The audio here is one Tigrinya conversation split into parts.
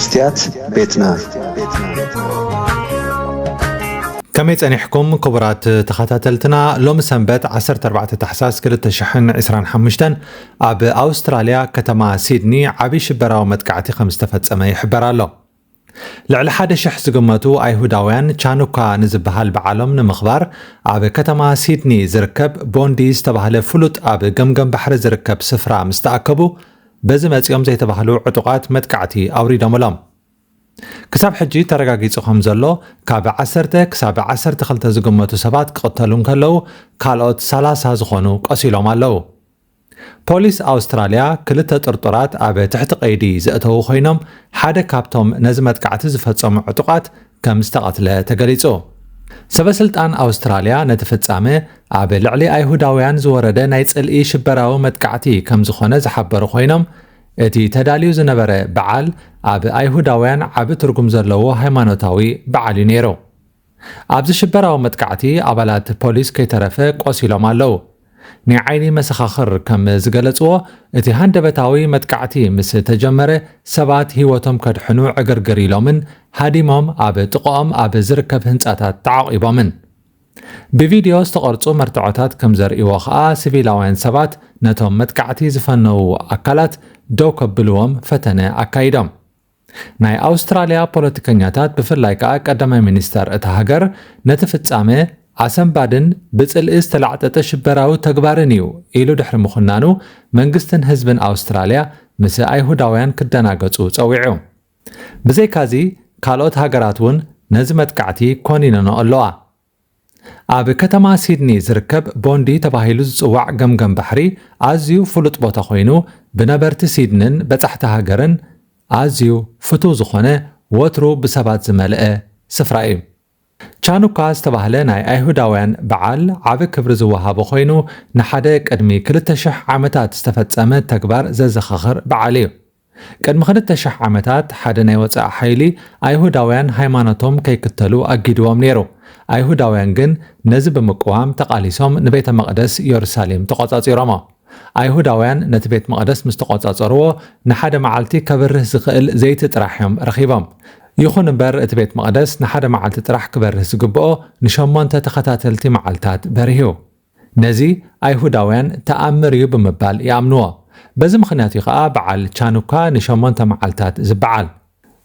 ስትያት ቤትና። ከመይ ጸኒሕኩም ክቡራት ተኸታተልትና? ሎሚ ሰንበት ዓሰርተ ኣርባዕተ ታሕሳስ ክልተ ሽሕን ዕስራን ሓሙሽተን ኣብ ኣውስትራልያ ከተማ ሲድኒ ዓቢ ሽበራዊ መጥቃዕቲ ከም ዝተፈጸመ ይሕበር ኣሎ። ልዕሊ ሓደ ሽሕ ዝግመቱ ኣይሁዳውያን ቻኑካ ንዝበሃል በዓሎም ንምኽባር ኣብ ከተማ ሲድኒ ዝርከብ ቦንዲ ዝተባህለ ፍሉጥ ኣብ ገምገም ባሕሪ ዝርከብ ስፍራ ምስ ተኣከቡ፣ በዚ መጺኦም ዘይተባህሉ ዕጡቓት መጥቃዕቲ ኣውሪዶምሎም። ክሳብ ሕጂ ተረጋጊጹ ከም ዘሎ፣ ካብ ዓሰርተ ክሳብ ዓሰርተ ክልተ ዝግመቱ ሰባት ክቕተሉ እንከለዉ፣ ካልኦት ሰላሳ ዝኾኑ ቆሲሎም ኣለዉ። ፖሊስ ኣውስትራልያ ክልተ ጥርጡራት ኣብ ትሕቲ ቀይዲ ዘእተዉ ኮይኖም፣ ሓደ ካብቶም ነዚ መጥቃዕቲ ዝፈጸሙ ዕጡቓት ከም ዝተቐትለ ተገሊጹ። ሰበስልጣን ኣውስትራልያ ነቲ ፍጻመ ኣብ ልዕሊ ኣይሁዳውያን ዝወረደ ናይ ጽልኢ ሽበራዊ መጥቃዕቲ ከም ዝኾነ ዝሓበሩ ኮይኖም፣ እቲ ተዳልዩ ዝነበረ በዓል ኣብ ኣይሁዳውያን ዓቢ ትርጉም ዘለዎ ሃይማኖታዊ በዓል እዩ ነይሩ። ኣብዚ ሽበራዊ መጥቃዕቲ ኣባላት ፖሊስ ከይተረፈ ቆሲሎም ኣለዉ። ናይ ዓይኒ መሰኻኽር ከም ዝገለጽዎ፣ እቲ ሃንደበታዊ መጥቃዕቲ ምስ ተጀመረ፣ ሰባት ህይወቶም ከድሕኑ ዕግርግር ኢሎምን ሃዲሞም ኣብ ጥቕኦም ኣብ ዝርከብ ህንጻታት ተዓቒቦምን። ብቪድዮ ዝተቐርጹ መርትዖታት ከም ዘርእይዎ ከኣ፣ ሲቪላውያን ሰባት ነቶም መጥቃዕቲ ዝፈነዉ ኣካላት ደው ከብልዎም ፈተነ ኣካይዶም። ናይ ኣውስትራልያ ፖለቲከኛታት፣ ብፍላይ ከኣ ቀዳማይ ሚኒስተር እታ ሃገር፣ ነቲ ፍጻመ ኣሰንባድን ብጽልኢ ዝተላዕጠጠ ሽበራዊ ተግባርን እዩ ኢሉ ድሕሪ ምኹናኑ፣ መንግስትን ህዝብን ኣውስትራልያ ምስ ኣይሁዳውያን ክደናገጹ ጸዊዑ። ብዘይካዚ፣ ካልኦት ሃገራት እውን ነዚ መጥቃዕቲ ኮኒነንኦ ኣለዋ። ኣብ ከተማ ሲድኒ ዝርከብ ቦንዲ ተባሂሉ ዝጽዋዕ ገምገም ባሕሪ ኣዝዩ ፍሉጥ ቦታ ኮይኑ፣ ብነበርቲ ሲድንን በጻሕቲ ሃገርን ኣዝዩ ፍቱው ዝኾነ፣ ወትሩ ብሰባት ዝመልአ ስፍራ እዩ። ቻኑካ ዝተባህለ ናይ ኣይሁዳውያን በዓል ዓቢ ክብሪ ዝወሃቦ ኮይኑ፣ ንሓደ ቅድሚ ክልተ ሽሕ ዓመታት ዝተፈጸመ ተግባር ዘዘኻኽር በዓል እዩ። ቅድሚ ክልተ ሽሕ ዓመታት፣ ሓደ ናይ ወጻኢ ሓይሊ ኣይሁዳውያን ሃይማኖቶም ከይክተሉ ኣጊድዎም ነይሩ። ኣይሁዳውያን ግን ነዚ ብምቅዋም ተቓሊሶም ንቤተ መቕደስ የሩሳሌም ተቖጻጺሮሞ። ኣይሁዳውያን ነቲ ቤት መቕደስ ምስ ተቖጻጸርዎ፣ ንሓደ መዓልቲ ከብርህ ዝኽእል ዘይቲ ጥራሕ እዮም ረኺቦም። ይኹን እምበር፣ እቲ ቤት መቕደስ ንሓደ መዓልቲ ጥራሕ ክበርህ ዝግብኦ፣ ንሸሞንተ ተኸታተልቲ መዓልታት በሪሁ። ነዚ ኣይሁዳውያን ተኣምር እዩ ብምባል ይኣምንዎ። በዚ ምኽንያት እዩ ከኣ በዓል ቻኑካ ንሸሞንተ መዓልታት ዝበዓል።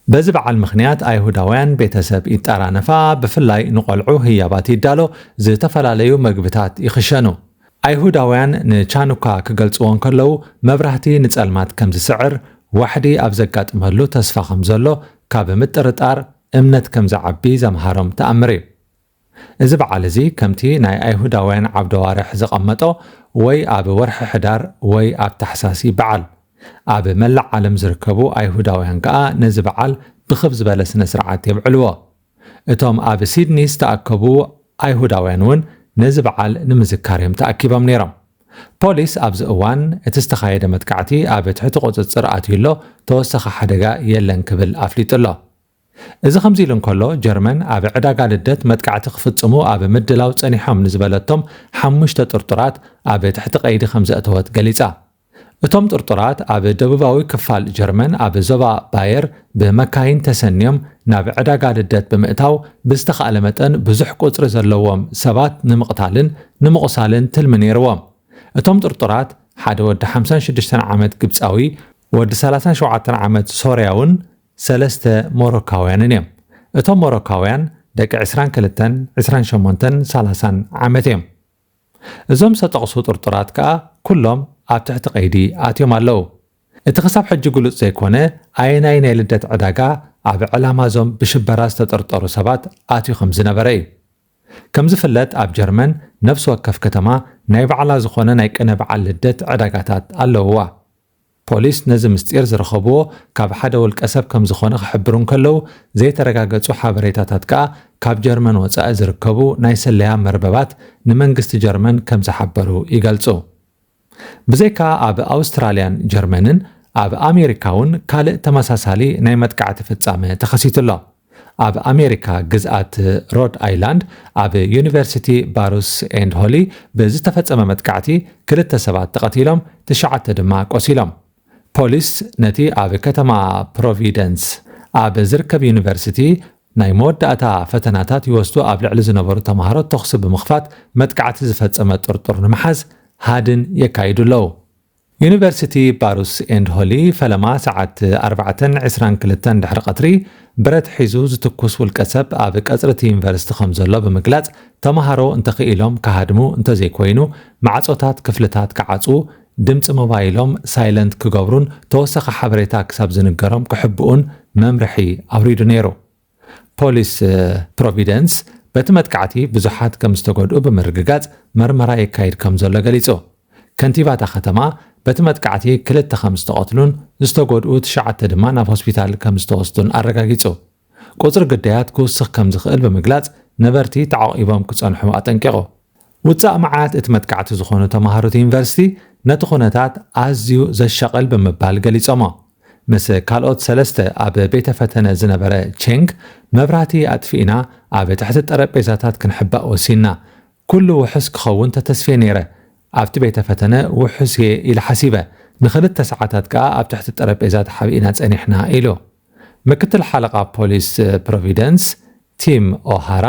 በዚ በዓል ምኽንያት ኣይሁዳውያን ቤተሰብ ይጠራነፋ፣ ብፍላይ ንቖልዑ ህያባት ይዳሎ፣ ዝተፈላለዩ መግብታት ይኽሸኑ። ኣይሁዳውያን ንቻኑካ ክገልጽዎ እንከለዉ፣ መብራህቲ ንጸልማት ከም ዝስዕር፣ ዋሕዲ ኣብ ዘጋጥመሉ ተስፋ ከም ዘሎ፣ ካብ ምጥርጣር እምነት ከም ዝዓቢ ዘምሃሮም ተኣምር እዩ። እዚ በዓል እዚ ከምቲ ናይ ኣይሁዳውያን ዓብደዋርሕ ዘቐመጦ፣ ወይ ኣብ ወርሒ ሕዳር ወይ ኣብ ታሕሳስ ይበዓል። ኣብ መላእ ዓለም ዝርከቡ ኣይሁዳውያን ከኣ ነዚ በዓል ብኽብ ዝበለ ስነ ስርዓት የብዕልዎ። እቶም ኣብ ሲድኒ ዝተኣከቡ ኣይሁዳውያን እውን ነዚ በዓል ንምዝካር እዮም ተኣኪቦም ነይሮም። ፖሊስ ኣብዚ እዋን እቲ ዝተኻየደ መጥቃዕቲ ኣብ ትሕቲ ቁጽጽር ኣትዩ ኣሎ፣ ተወሳኺ ሓደጋ የለን ክብል ኣፍሊጡ ኣሎ። እዚ ከምዚ ኢሉ እንከሎ፣ ጀርመን ኣብ ዕዳጋ ልደት መጥቃዕቲ ክፍጽሙ ኣብ ምድላው ጸኒሖም ንዝበለቶም ሓሙሽተ ጥርጡራት ኣብ ትሕቲ ቀይዲ ከም ዘእተወት ገሊጻ። እቶም ጥርጡራት ኣብ ደቡባዊ ክፋል ጀርመን ኣብ ዞባ ባየር ብመካይን ተሰንዮም ናብ ዕዳጋ ልደት ብምእታው፣ ብዝተኻእለ መጠን ብዙሕ ቁጽሪ ዘለዎም ሰባት ንምቕታልን ንምቑሳልን ትልሚ ነይርዎም። እቶም ጥርጡራት፣ ሓደ ወዲ ሓምሳን ሽዱሽተን ዓመት ግብጻዊ፣ ወዲ ሰላሳን ሸውዓተን ዓመት ሶርያውን ሰለስተ ሞሮካውያንን እዮም። እቶም ሞሮካውያን ደቂ ዕስራን ክልተን፣ ዕስራን ሸሞንተን፣ ሰላሳን ዓመት እዮም። እዞም ዝተጠቕሱ ጥርጡራት ከኣ ኩሎም ኣብ ትሕቲ ቀይዲ ኣትዮም ኣለዉ። እቲ ክሳብ ሕጂ ግሉጽ ዘይኮነ ኣየናይ ናይ ልደት ዕዳጋ ኣብ ዕላማ እዞም ብሽበራ ዝተጠርጠሩ ሰባት ኣትዩ ከም ዝነበረ እዩ። ከም ዝፍለጥ፣ ኣብ ጀርመን ነፍሲ ወከፍ ከተማ ናይ ባዕላ ዝኾነ ናይ ቅነ በዓል ልደት ዕዳጋታት ኣለውዋ። ፖሊስ ነዚ ምስጢር ዝረኸብዎ ካብ ሓደ ውልቀ ሰብ ከም ዝኾነ ክሕብሩ እንከለዉ፣ ዘይተረጋገጹ ሓበሬታታት ከኣ ካብ ጀርመን ወጻኢ ዝርከቡ ናይ ስለያ መርበባት ንመንግስቲ ጀርመን ከም ዝሓበሩ ይገልጹ። ብዘይካ ኣብ ኣውስትራልያን ጀርመንን፣ ኣብ ኣሜሪካ እውን ካልእ ተመሳሳሊ ናይ መጥቃዕቲ ፍጻመ ተኸሲቱ ኣሎ። ኣብ ኣሜሪካ ግዝኣት ሮድ ኣይላንድ ኣብ ዩኒቨርሲቲ ባሩስ ኤንድ ሆሊ ብዝተፈጸመ መጥቃዕቲ ክልተ ሰባት ተቐቲሎም፣ ትሽዓተ ድማ ቆሲሎም። ፖሊስ ነቲ ኣብ ከተማ ፕሮቪደንስ ኣብ ዝርከብ ዩኒቨርሲቲ ናይ መወዳእታ ፈተናታት ይወስዱ ኣብ ልዕሊ ዝነበሩ ተምሃሮ ተኹሲ ብምኽፋት መጥቃዕቲ ዝፈጸመ ጥርጡር ንምሓዝ ሃድን የካይዱ ኣለዉ። ዩኒቨርሲቲ ባሩስ ኤንድ ሆሊ ፈለማ ሰዓት ኣርባዕተን ዕስራን ክልተን ድሕሪ ቀትሪ ብረት ሒዙ ዝትኩስ ውልቀ ሰብ ኣብ ቀጽሪ እቲ ዩኒቨርሲቲ ከም ዘሎ ብምግላጽ፣ ተምሃሮ እንተኽኢሎም ክሃድሙ እንተዘይኮይኑ ማዕጾታት ክፍልታት ክዓጽዉ፣ ድምጺ ሞባይሎም ሳይለንት ክገብሩን ተወሳኺ ሓበሬታ ክሳብ ዝንገሮም ክሕብኡን መምርሒ ኣውሪዱ ነይሩ። ፖሊስ ፕሮቪደንስ በቲ መጥቃዕቲ ብዙሓት ከም ዝተጎድኡ ብምርግጋጽ መርመራ የካይድ ከም ዘሎ ገሊጹ። ከንቲባታ ከተማ በቲ መጥቃዕቲ ክልተ ከም ዝተቐትሉን ዝተጎድኡ ትሽዓተ ድማ ናብ ሆስፒታል ከም ዝተወስዱን ኣረጋጊጹ። ቁጽሪ ግዳያት ክውስኽ ከም ዝኽእል ብምግላጽ ነበርቲ ተዓቒቦም ክጸንሑ ኣጠንቂቑ። ውጻእ መዓት እቲ መጥቃዕቲ ዝኾኑ ተምሃሮ እቲ ዩኒቨርሲቲ ነቲ ኩነታት ኣዝዩ ዘሻቕል ብምባል ገሊጾሞ። ምስ ካልኦት ሰለስተ ኣብ ቤተ ፈተነ ዝነበረ ቼንግ፣ መብራህቲ ኣጥፊእና ኣብ ትሕቲ ጠረጴዛታት ክንሕባእ ወሲንና። ኩሉ ውሑስ ክኸውን ተተስፍየ ነይረ። ኣብቲ ቤተ ፈተነ ውሑስ እየ ኢለ ሓሲበ። ንኽልተ ሰዓታት ከኣ ኣብ ትሕቲ ጠረጴዛ ተሓቢእና ጸኒሕና ኢሉ። ምክትል ሓለቓ ፖሊስ ፕሮቪደንስ ቲም ኦሃራ፣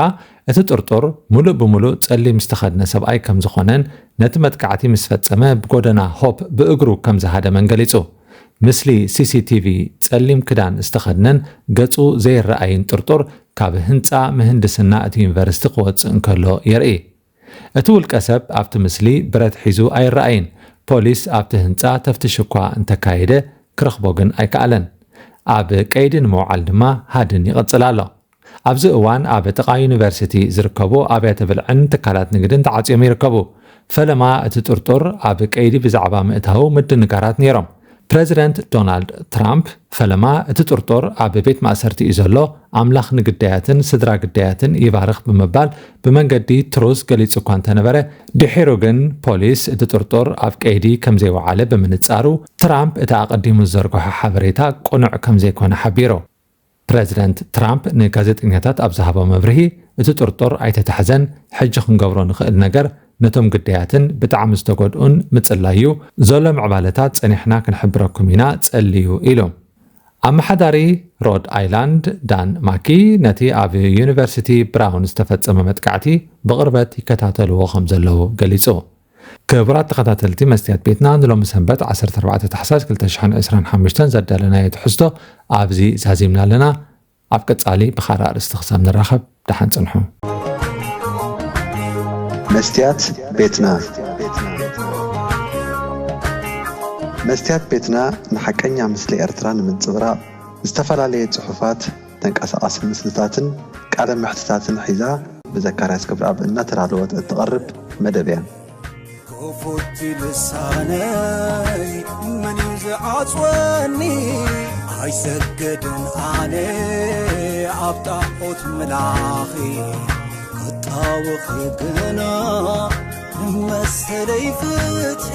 እቲ ጥርጡር ምሉእ ብምሉእ ጸሊም ዝተኸድነ ሰብኣይ ከም ዝኾነን ነቲ መጥቃዕቲ ምስ ፈጸመ ብጎደና ሆፕ ብእግሩ ከም ዝሃደመን ገሊጹ። ምስሊ ሲሲቲቪ ጸሊም ክዳን ዝተኸድነን ገጹ ዘይረኣይን ጥርጡር ካብ ህንጻ ምህንድስና እቲ ዩኒቨርሲቲ ክወጽእ እንከሎ የርኢ። እቲ ውልቀ ሰብ ኣብቲ ምስሊ ብረት ሒዙ ኣይረኣይን። ፖሊስ ኣብቲ ህንጻ ተፍትሽ እኳ እንተካየደ ክረኽቦ ግን ኣይከኣለን። ኣብ ቀይዲ ንምውዓል ድማ ሃድን ይቕጽል ኣሎ። ኣብዚ እዋን ኣብ ጥቓ ዩኒቨርሲቲ ዝርከቡ ኣብያተ ብልዕን ትካላት ንግድን ተዓጽዮም ይርከቡ። ፈለማ እቲ ጥርጡር ኣብ ቀይዲ ብዛዕባ ምእታዉ ምድንጋራት ነይሮም። ፕረዚደንት ዶናልድ ትራምፕ ፈለማ እቲ ጥርጡር ኣብ ቤት ማእሰርቲ እዩ ዘሎ፣ ኣምላኽ ንግዳያትን ስድራ ግዳያትን ይባርኽ ብምባል ብመንገዲ ትሩዝ ገሊጹ እኳ እንተነበረ፣ ድሒሩ ግን ፖሊስ እቲ ጥርጡር ኣብ ቀይዲ ከም ዘይወዓለ ብምንጻሩ፣ ትራምፕ እቲ ኣቐዲሙ ዝዘርግሖ ሓበሬታ ቅኑዕ ከም ዘይኮነ ሓቢሩ። ፕረዚደንት ትራምፕ ንጋዜጠኛታት ኣብ ዝሃቦ መብርሂ፣ እቲ ጥርጡር ኣይተታሕዘን፣ ሕጂ ክንገብሮ ንኽእል ነገር ነቶም ግዳያትን ብጣዕሚ ዝተጎድኡን ምጽላይ እዩ፣ ዘሎ ምዕባለታት ጸኒሕና ክንሕብረኩም ኢና፣ ጸልዩ ኢሉ። ኣመሓዳሪ ሮድ ኣይላንድ ዳን ማኪ ነቲ ኣብ ዩኒቨርሲቲ ብራውን ዝተፈጸመ መጥቃዕቲ ብቕርበት ይከታተልዎ ከም ዘለዉ ገሊጹ። ክቡራት ተኸታተልቲ መስትያት ቤትና፣ ንሎሚ ሰንበት ዓሰርተ ኣርባዕተ ታሕሳስ ክልተ ሽሕን ዕስራን ሓሙሽተን ዘዳለናዮ ትሕዝቶ ኣብዚ ዛዚምና ኣለና። ኣብ ቀጻሊ ብኻልእ ኣርእስቲ ክሳብ ንራኸብ ደሓን ጽንሑ። መስትያት ቤትና። መስትያት ቤትና ንሓቀኛ ምስሊ ኤርትራ ንምንጽብራቕ ዝተፈላለየ ጽሑፋት፣ ተንቀሳቓሲ ምስልታትን ቃለ መሕትታትን ሒዛ ብዘካርያስ ክብረኣብ እናተዳለወት እትቐርብ መደብ እያ። ክፉት ልሳነይ መን እዩ ዝዓጽወኒ? ኣይሰግድን ኣነ ኣብ ጣዖት ምላኺ፣ ክጣወኺ ግና መሰለይ ፍትሒ።